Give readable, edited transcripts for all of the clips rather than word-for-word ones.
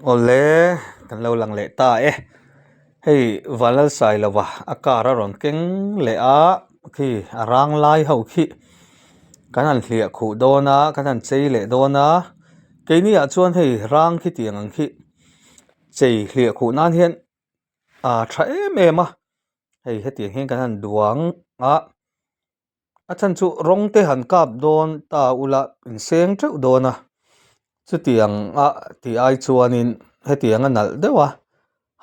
Awle kan lo lang leh ta e. Hei Vanlalsailova a car a rawn keng leh a khi a rang lai ho khi kan han hliah khuh dawn a kan han chei leh dawn a keini ah chuan hei rang khi tiang ang khi chei hliah khuh nan hian ah tha em em a hei hetiang hian kan han duang a a chhan chu rawng te han kap dawn ta ula inseng teuh dawn a chutiang a tih ai chuanin hetiang a nalh deuh a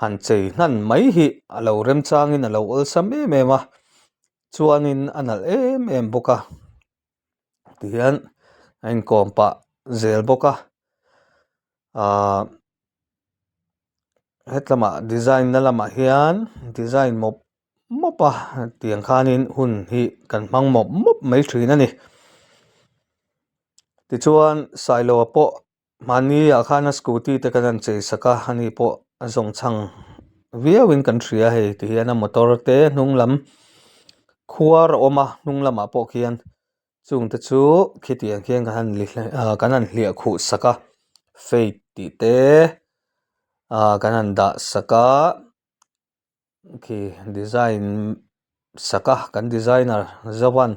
han chei hnan mai hi a lo remchangin a lo awlsam em em a chuanin a nalh em em bawk a tihian a inkawm pah zel bawk a ahh hetlamah design na lamah hian design mawp mawp a tiang khanin hun hi kan hmang mawp mawp mai thin a ni tichuan Sailoa pawh mahni ah khan a scooty te kan han chei sak a ani pawh a zawng chhang viau in kan hria hei tihian a motor te hnung lam khuar a awm a hnung lamah pawh khian Chung te chu khitiang khian kan han kan han hliah khuh sak a fate tih te ah kan han dah sak a khi design sak a kan designer Zovan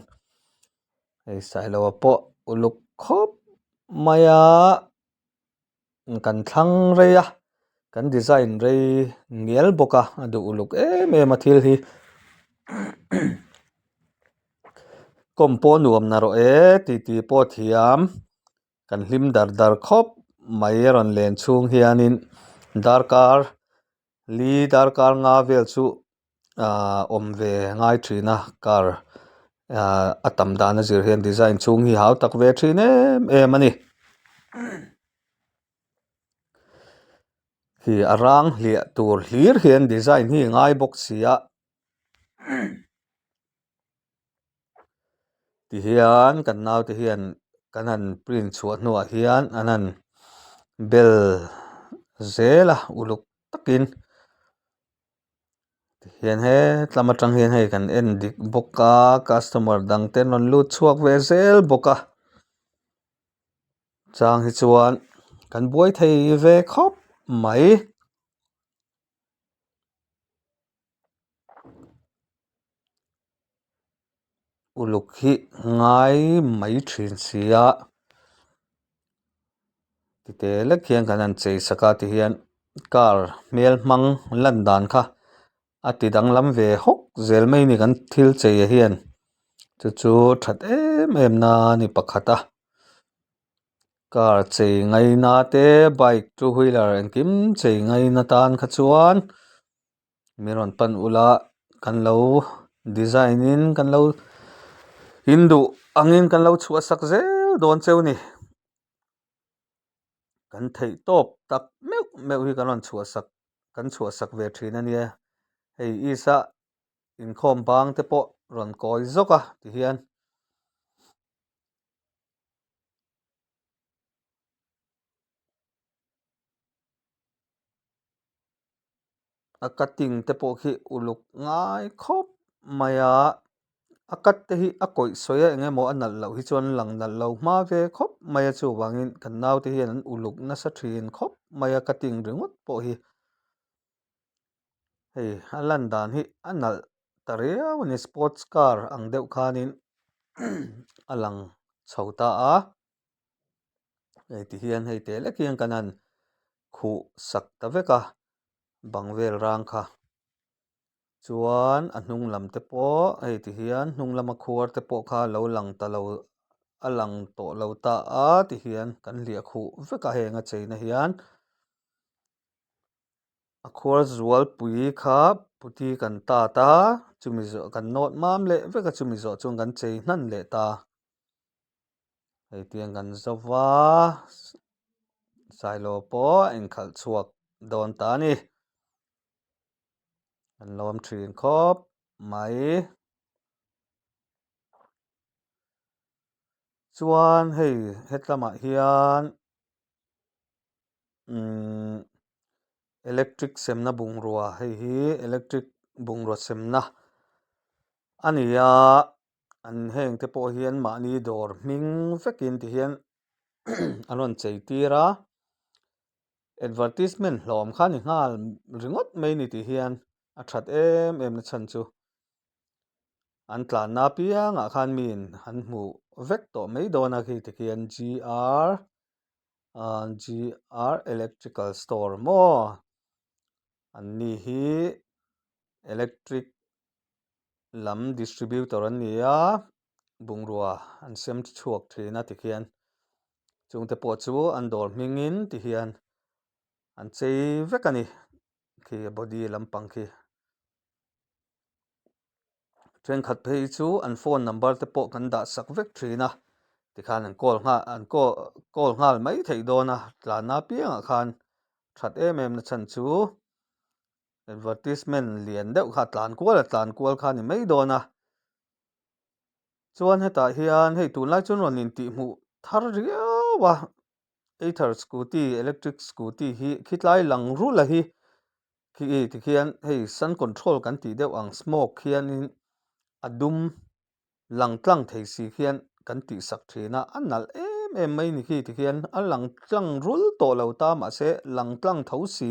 hei Sailoa pawh uluk khawp mai a kan thlang rei a kan design rei ngial bawk a a duh uluk em em a thil hi kawm pawh nuam na rawh e titi pawh thiam kan hlim dar dar khawp mai a rawn len chhung hianin darkar li darkar nga vel chu ahh awm ve ngai thin a car ahh a tam dan a zir hian design chhung hi hau tak ve thin em em a ni khi a rang hliah tur hlir hian design hi a ngai bawk si a tihian kan naute hian kan han print chhuah hnuah hian an han bel zel a uluk takin. Tihian hetlam atang hian hei kan en dik bawk a customer dang te an rawn lut chhuak ve zel bawk a chang hi chuan kan buai thei ve khawp mai. Uluk hi ngai mai thin si a tite lek hian kan han chei sak a tihian car hmel hmang lan dan kha a ti danglam ve hawk zel mai a ni kan thil chei ah hian chu chu that em em na a ni pakhat a car chei ngaina te bike two wheeler engkim chei ngaina tan kha chuan. Min rawn pan ula kan lo design in kan lo in duh angin kan lo chhuah sak zel dawn cheu ni kan theih tawp tak meuh meuh hi kan rawn chhuah sak kan chhuah sak ve thin a nia hei isa inkhawm bang te pawh rawn kawi zawk a tihian. A cutting te pawh khi uluk ngai khawp mai a a cut te hi a kawih sawi a eng emaw a nalh loh hi chuan lang nalh lo hma ve khawp mai a chuvangin kan naute hian an uluk nasa thin khawp mai a cutting ringawt pawh hi hei a lan dan hi a nalh ta riau a ni sports car ang deuh khanin a lang chho ta a. Hei ti hian hei teh lek hian kan han khuh sak ta vek a bang vel rang kha chuan a hnung lam te pawh hei ti hian hnung lama khuar te pawh kha lo lang ta lo a lang tawh lo ta a ti hian kan hliah khuh vek a heng a cheina hian a khuar zualpui kha puti kan tat a chumi zawh kan nawt mam leh vek a chumi zawh chuan kan chei hnan leh ta. Hei tiang kan zo va Sailo pawh a inkhalh chhuak dawn ta a ni. An lawm thin khawp mai. Chuan hei hetlamah hian umm electric semna bungrua hei hi electric bungrua semna a ni a. An heng te pawh hian mahni dawr hming vekin ti hian an rawn chei tir a. Advertisement hlawm kha ni nghal ringawt mai ni tih hian a that em em na chhan chu an tlanna apiangah khan miin an hmuh vek tawh mai dawn a khi tikhian GR GR electrical store maw an ni hi electric lam distributor an ni a bungrua an sem chhuak thin a tikhian chungte pawh chu an dawr hmingin tihian an chei vek a ni khi a body lampang khi. Thenkhat phei chu an phone number te pawh kan dah sak vek thin a tikhan an call nghal an call call nghal mai theih dawn a tlanna apiangah khan that em em na chhan chu advertisement lian deuh kha tlan kual a tlan kual kha a ni mai dawn a chuan hetah hian hei tunlai chuan rawn intihhmuh thar riau a Ather scooty electric scooty hi khitlai lang rula hi Khi tikhian hei sun control kan tih deuh ang smoke khianin a dum lang tlang thei si khian kan tih sak thin a, a nalh em em mai ni khi tikhian a lang tlang rul tawh lo ta mahse lang tlang tho si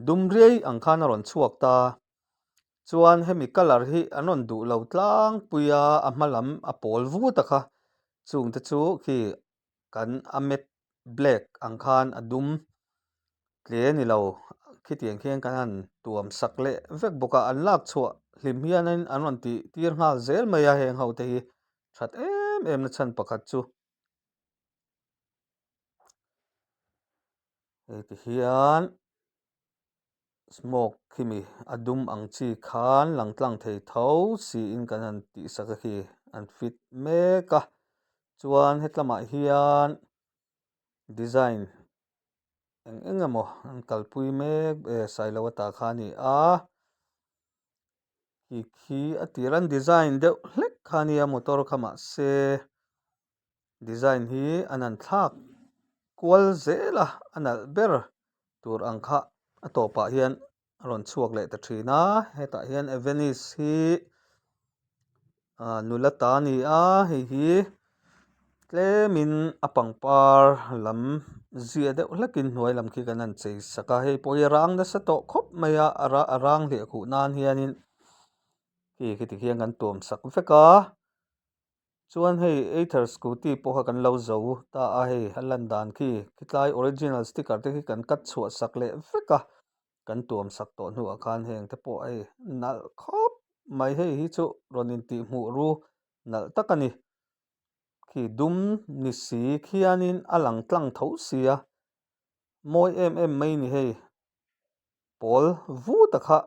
dum riai ang khan a rawn chhuak ta. Chuan hemi colour hi an rawn duh lo tlangpui a, a hma lam a pawl vut a kha chungte chu khi kan a mat black ang khan a dum tle ni lo khitiang khian kan han tuam sak leh vek bawk a an lak chhuah hlim hianin an rawn tih tir nghal zel mai a heng ho te hi that em em na chhan pakhat chu hei ti hian smoke khimi a dum ang chi khan lang tlang thei tho siin kan han tih sak a khi an fit mek a chuan hetlamah hian design eng eng emaw an kalpui mek e sailo ata kha a ni a khi khi a tir an design deuh hlek kha a nia motor kha mahse Design hi an han thlak kual zel a, a nalh ber tur ang kha a tawpah hian a rawn chhuak leh ta thin a, hetah hian Avenis hi ah nula ta a ni a, hei hi tlemin a pangpar lam zia deuh hlekin hnuai lam khi kan han chei sak a, hei pawh hi a rang nasa tawh khawp mai a, a rang hliah khuh nan hianin khi khiti khian kan tuam sak vek a. Chuan hei Ather scooty pawh kha kan lo zo ta a hei a lan dan khi khitlai original sticker te khi kan cut chhuah sak leh vek a kan tuam sak tawh hnuah khan heng te pawh hei nalh khawp mai hei hi chu rawn intih hmuh ru nalh tak a ni khi dum ni si khianin a lang tlang tho si a mawi em em mai ni hei pawl vuta kha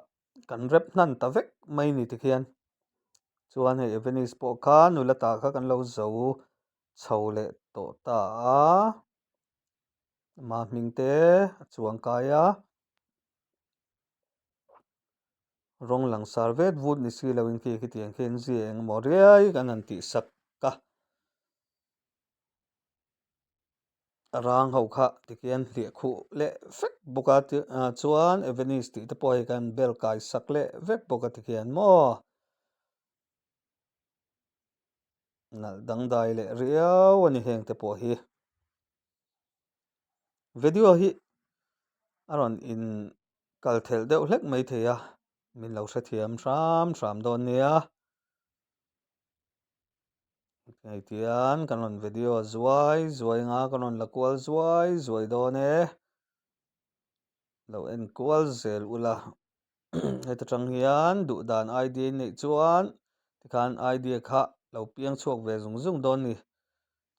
kan rep hnan ta vek mai ni tikhian chuan hei Avenis pawh kha nula tah kha kan lo zo chho leh tawh ta a ama hming te a chuang kai a rawng langsar vet vut ni si lo in khi khitiang khian zia engemaw riai kan han tih sak a. A rang ho kha tikhian hliah khuh leh vek bawk a chuan Avenis tih te pawh hei khan bel kai sak leh vek bawk a tikhian maw nalh dangdai leh riau a ni heng te pawh hi video hi a rawn in kal thelh deuh hlek mai thei a min lo hrethiam hram hram dawn nia. Hei tian kan rawn video zuai zuai anga kan rawn la kual zuai zuai dawn e lo en kual zel ula heta tang hian duh dan idea in neih chuan tikhan idea kha lo piang chhuak ve zung zung dawn ni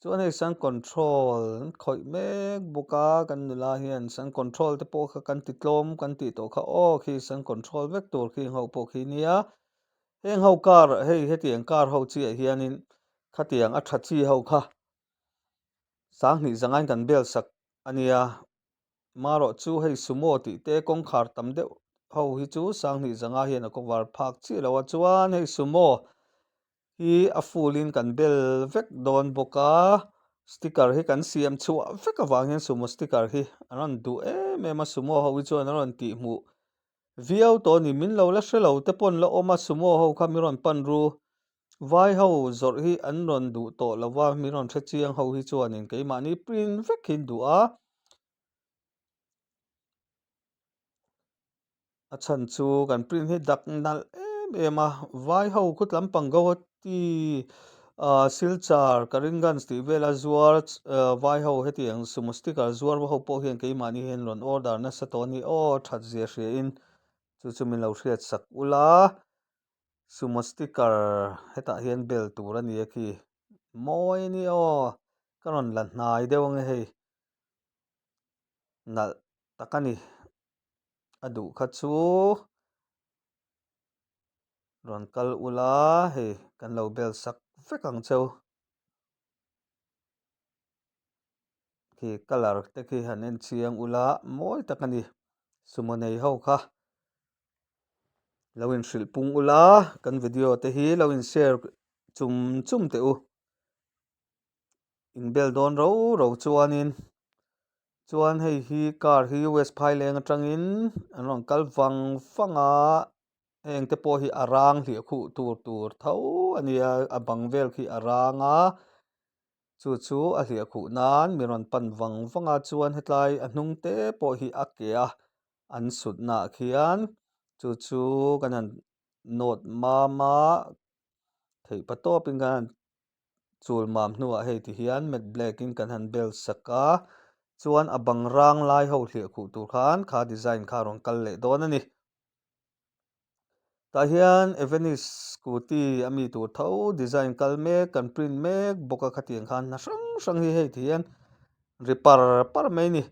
chuan hei sun control an khawih mek bawk a kan nula hian sun control te pawh kha kan ti tlawm kan tih tawh kha aw khi sun control vek tur khi ho pawh khi nia. Heng ho car hei hetiang car ho chiah hianin khatiang a tha chi ho kha 2000 zangain kan bel sak a nia. Marawh chu hei sumo tih te kawngkhar tam deuh ho hi chu 2000 zanga hian a cover phak chiah lo a chuan hei sumo hi a full in kan bel vek dawn bawk a sticker hi kan siam chhuah vek avang hian sumo sticker hi an rawn duh em em a sumo ho hi chuan an rawn tihhmuh Viau tawh a ni, min lo la hre lo te pawn la awm a, sumo ho kha min rawn pan ru. Vai ho zawrh hi an rawn duh tawh lo va, min rawn hre chiang ho hi chuanin keimahni print vek hi an duh a. A chhan chu kan print hi dak nalh em em a, vai ho khut lampang Guwahati ah Silchar Karimganj tih vela zuar vai ho hetiang sumo sticker zuar ho pawh hian keimahni hian rawn order nasa tawh a ni aw that zia hria in chu chu min lo hriat sak ula sumo sticker hetah hian bel tur a ni a khi mawi a ni aw ka rawn la hnai deuh ange hei nalh tak a ni. A duh kha chu rawn kal ula hei kan lo bel sak vek ang cheu. Khi colour te khi han en chiang ula mawi tak a ni sumo nei ho kha lo inhrilh pung ula kan video te hi lo in share chum chum teh u. Inbel dawn ro ro chuanin chuan hei hi car hi west phaileng atangin an rawn kal vang vang a heng te pawh hi a rang hliah khuh tur tur tho a nia a bang vel khi a rang a chu chu a hliah khuh nan mi rawn pan vang vang a chuan hetlai a hnung te pawh hi a ke a an sut naah khian chu chu kan han nawt mam a theih pa tawpin kan han Chul mam hnuah hei ti hian mat black in kan han bel sak a, chuan a bang rang lai ho hliah khuh tur khan kha design kha a rawn kal leh dawn a ni. Tah hian Evenis scooty a mi tur tho design kal mek kan print mek bawk a khatiang khan hna hrang hrang hi hei ti hian ri par par mai a ni.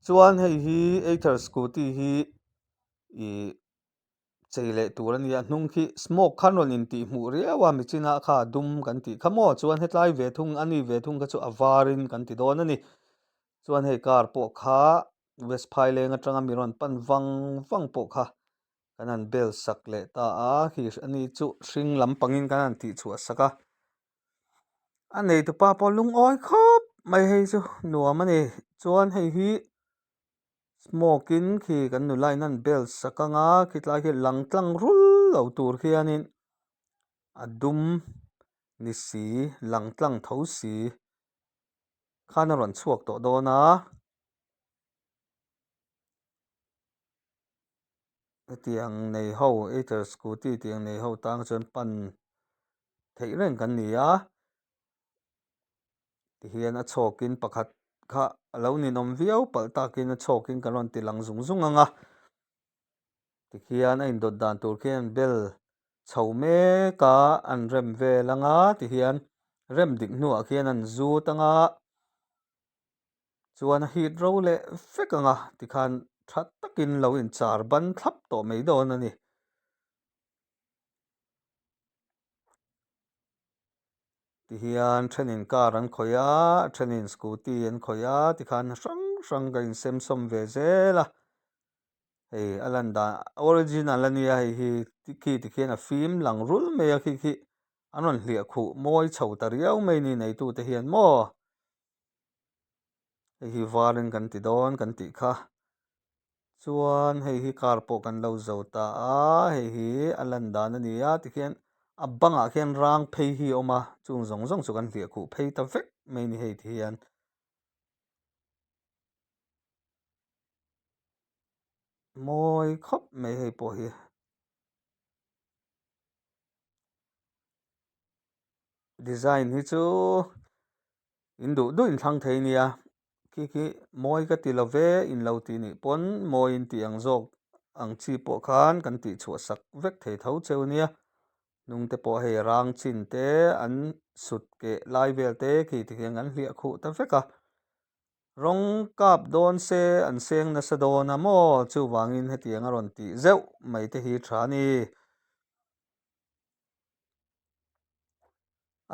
Chuan hei hi Ather scooty hi ih chei leh tur a ni a hnung khi smoke khan rawn intih hmuh riau a michinah kha a dum kan tih kha maw chuan hetlai ve thung a ni ve thung kha chu a varin kan ti dawn a ni chuan hei car pawh kha west phaileng atanga mi rawn pan vang vang pawh kha kan han bel sak leh ta a khi a ni chu hring lampangin kan han tih chhuah sak a a neitupa pawh lungawi khawp mai hei chu nuam a ni chuan hei hi. Smoke in khi kan nula in an bel sak anga khitlai khi lang tlang rul lo tur khianin a dum ni si lang tlang tho si khan a rawn chhuak tawh dawn a. Hetiang nei ho either scooty tiang nei ho tang chuan pan theih reng kan ni a. Tihian a chhawkin pakhat kha a lo ninawm viau palh takin a chhawkin kan rawn ti lang zung zung ang a. Tikhian a indawt dan tur khian bel chho mek a, an rem vel ang a, tihian rem dik hnuah khian an zut ang a, chuan a hit ro leh vek ang a, tikhan tha takin lo inchar ban thlap tawh mai dawn a ni. Tihian thenin car an khawih a, thenin scooty an khawih a tikhan hrang hrang ka insem sawm ve zel a. Hei a lan dan original a nia hei hi khi tikhian a fim lang rul mai a khi khi an rawn hliah khuh mawi chho ta riau mai ni neitute hian maw. Hei hi varin kan ti dawn kan tih kha. Chuan hei hi car pawh kan lo zo ta a, hei hi a lan dan a ni a tikhian a bangah khian rang phei hi a awm a, chung zawng zawng chu kan hliah khuh phei ta vek mai ni hei tihian. Mawi khawp mai hei pawh hi. Design hi chu in duh duh in thlang thei nia. Khi khi mawi ka ti lo ve in lo tih nih pawn mawi in tih ang zawk ang chi pawh khan kan tih chhuah sak vek thei tho cheu nia. Hnung te pawh hei rang chin te an sut keh lai vel te khi tikhian kan hliah khuh ta vek a. Rawng kap dawn se an seng nasa dawn a maw chuvangin hetiang a rawn tih zeuh mai te hi tha a ni.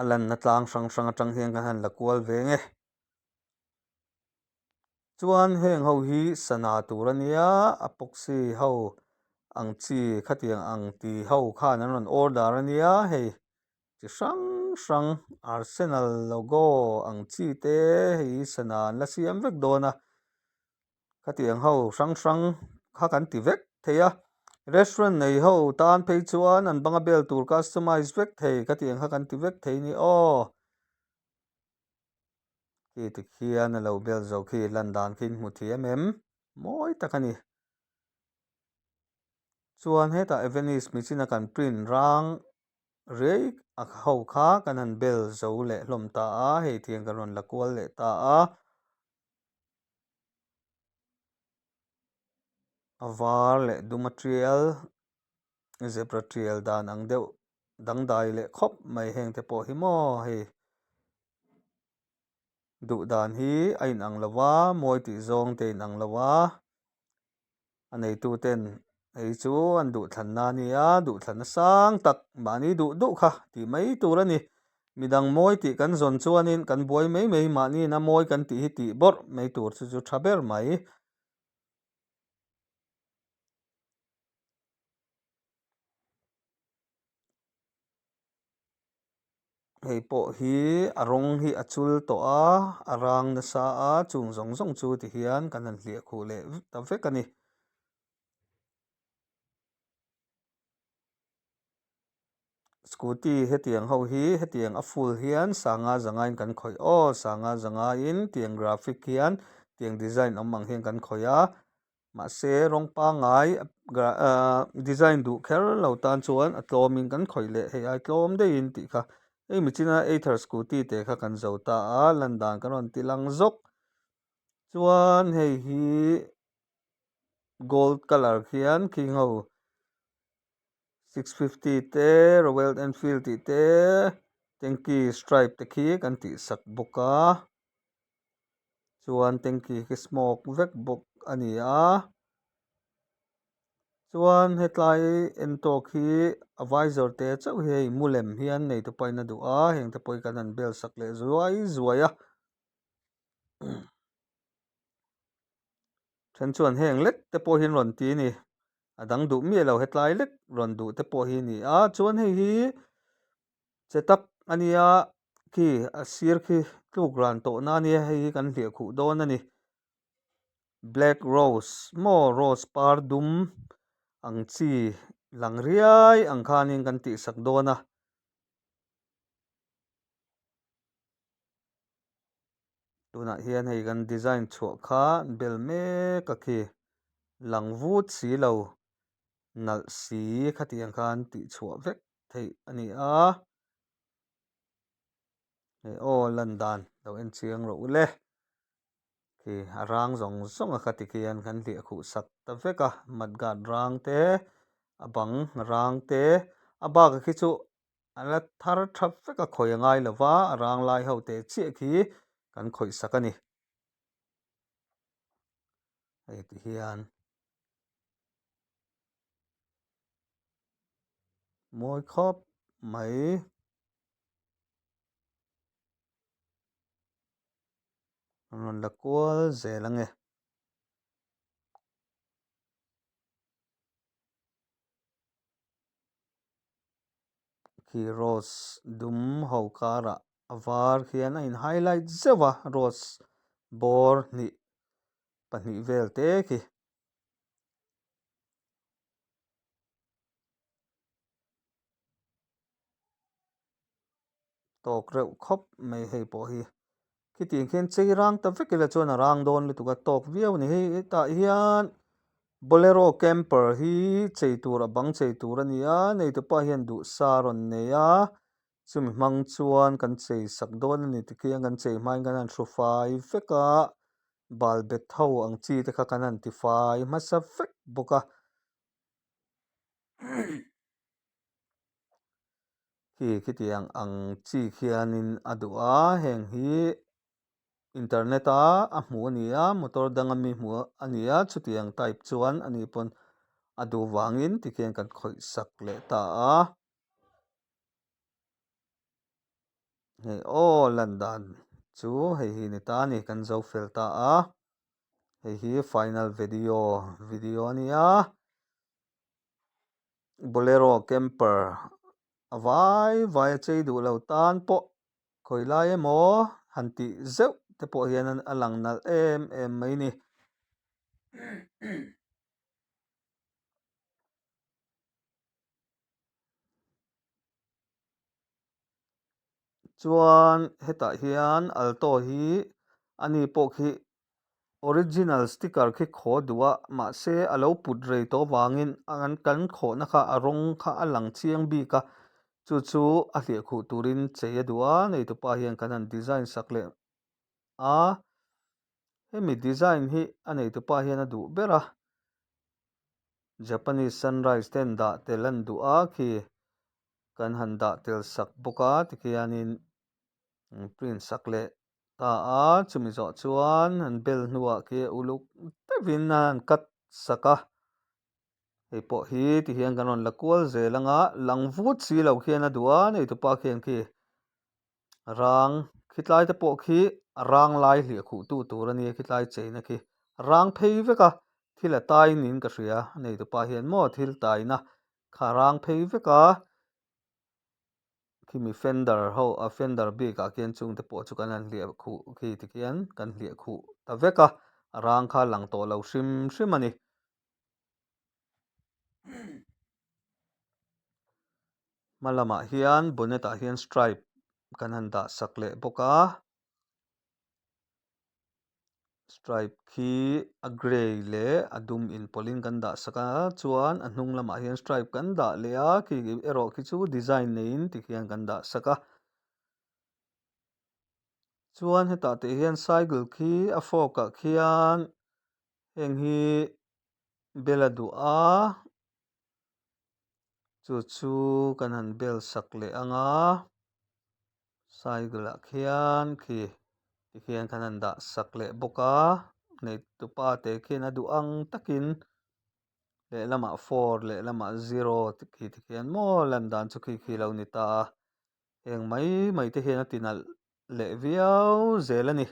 A lanna tlang hrang hrang atang hian kan han la kual ve nge. Chuan heng ho hi sana tur a nia, epoxy ho ang chi khatiang ang ti ho khan an rawn order a nia hei chi hrang hrang Arsenal logo ang chi te hei hi sana an la siam vek dawn a, khatiang ho hrang hrang kha kan ti vek thei a, restaurant nei ho tan phei chuan an banga bel tur customize vek thei khatiang kha kan ti vek thei a ni aw. Khi tikhian a lo bel zo khi lan dan khi in hmu thiam em? Mawi tak a ni. Chuan hetah Evenis machine a kan print rang riai a ho kha kan han bel zo leh hlawm ta a, hei thian kan rawn la kual leh ta a. A var leh dum a tial, zebra tial dan ang deuh dangdai leh khawp mai heng te pawh hi maw hei. Duh dan hi a inang lo a, mawi tih zawng te a inang lo a. A neituten hei chu an duhthlanna a ni a, duhthlanna sang tak mahni duh duh kha tih mai tur a ni. Midang mawi tih kan zawn chuanin kan buai mai mai mahniin a mawi kan tih hi tih bawrh mai tur chu chu tha ber mai. Hei pawh hi a rawng hi a chul tawh a, a rang nasa a, chung zawng zawng chu ti hian kan han hliah khuh leh ta vek a ni. Scooty hetiang ho hi hetiang a full hian sanga zangain kan khawih aw, sanga zangain tiang graphic hian tiang design awm ang hian kan khawih a. Mahse rawng pangngai design duh kher lo tan chuan a tlawmin kan khawih leh hei ai tlawm deuhin tih kha hei michina Ather scooty te kha kan zo ta a lan dan kan rawn ti lang zawk chuan hei hi gold colour khian khing ho 650 te Royal Enfield tih te tanky stripe te khi kan tih sak bawk a. Chuan tanky khi smoke vek bawk a ni a chuan hetlai en tawk hi a visor te chauh hi hei mu lem hian nei te pawhin a duh a heng te pawh hi kan han bel sak leh zuai zuai a then chuan heng lek te pawh hi an rawn ti a ni a dang duh miah lo hetlai lek rawn duh te pawh hi a ni a chuan hei hi. Che tak a nia khi a sir khi tluk ran tawh na ania hei hi kan hliah khuh dawn a ni. Black rose maw rose par dum ang chi lang riai ang khanin kan tihsak dawn a. Tunah hian hei kan design chhuah kha bel mek a khi lang vut si lo nalh si khatiang khan tih chhuah vek. theih a ni a hei aw lan dan lo en chiang rawh u le khi a rang zawng zawng a kha tikhian kan hliah khuh sak ta vek a mudguard rang te a bang rang te a bak khi chu a la thar tha vek a khawih a ngai lo va a rang lai ho teh chiah khi kan khawih sak a ni hei tihian. Mawi khawp mai. An rawn la kual zel ange. Khi rose dum ho karah a var khian a in highlight zeuh a rose bawr hnih pahnih vel te khi. Tawk reuh khawp mai hei pawh hi khitiang khian chei rang ta vek ila chuan a rang dawn lutuk a tawk viau a ni hei hetah hian bolero camper hi chei tur a bang chei tur a ni a neitupa hian duhsa a rawn nei a chumi hmang chuan kan chei sak dawn a ni tikhian kan chei hmain kan han hru fai vek a. Bal bet ho ang chi te kha kan han ti fai hmasa vek bawk a. Khi khitiang ang chi khianin a duh a, heng hi internet a a hmuh a ni a, motor danga mi hmuh a ni a, chutiang type chuan ani pawn a duh vangin tikhian kan khawih sak leh ta a. Hei aw lan dan chu hei hi ni ta a ni kan zo fel ta a hei hi final video video a nia bolero camper a vai vai a chei duh lo tan pawh khawi lai emaw han tih zeuh te pawh hian a lang nalh em em mai a ni. Chuan hetah hian alto hi ani pawh khi Original sticker khi khaw duh a, mahse a lo put rei tawh vangin an kan khawhna kha a rawng kha a lang chiang bik a, chu chu a hliah khuh turin chei a duh a, neitupa hian kan han design sak leh a, hemi design hi a neitupa hian a duh ber a, Japanese sunrise ten dah tel an duh a khi kan han dah tel sak bawk a tikhianin print sak leh ta a, chumi zawh chuan an bel hnuah khi uluk deuhin a han cut sak a, hei pawh hi ti hian kan rawn la kual zel anga lang vut si lo khian a duh a, neitupa khian khi rang khitlai te pawh khi a rang lai hliah khuh tu tur a nia khitlai cheina khi rang phei vek a, thil a tai niin ka hria neitupa hian maw thil taina kha rang phei vek a. Khimi fender ho a fender bik ah khian chung te pawh chu kan han hliah khuh khi ti khian kan hliah khuh ta vek a, a rang kha lang tawh lo hrim hrim a ni. Hma lamah hian bonnet ah hian stripe kan han dah sak leh bawk a. Stripe khi a grey leh a dum inpawlhin kan dah sak a chuan a hnung lamah hian stripe kan dah leh a khi erawh khi chu design neiin tikhian kan dah sak a chuan hetah teh hian cycle khi a fork ah khian heng hi bel a duh a chu chu kan han bel sak leh ang a. Cycle ah khian khi tikhian khan an dah sak leh bawk a neitupa te khian a duh ang takin lehlamah four lehlamah zero khi tikhian maw lan dan chu khi khi lo ni ta a heng mai mai te hian a ti nalh leh viau zel a ni.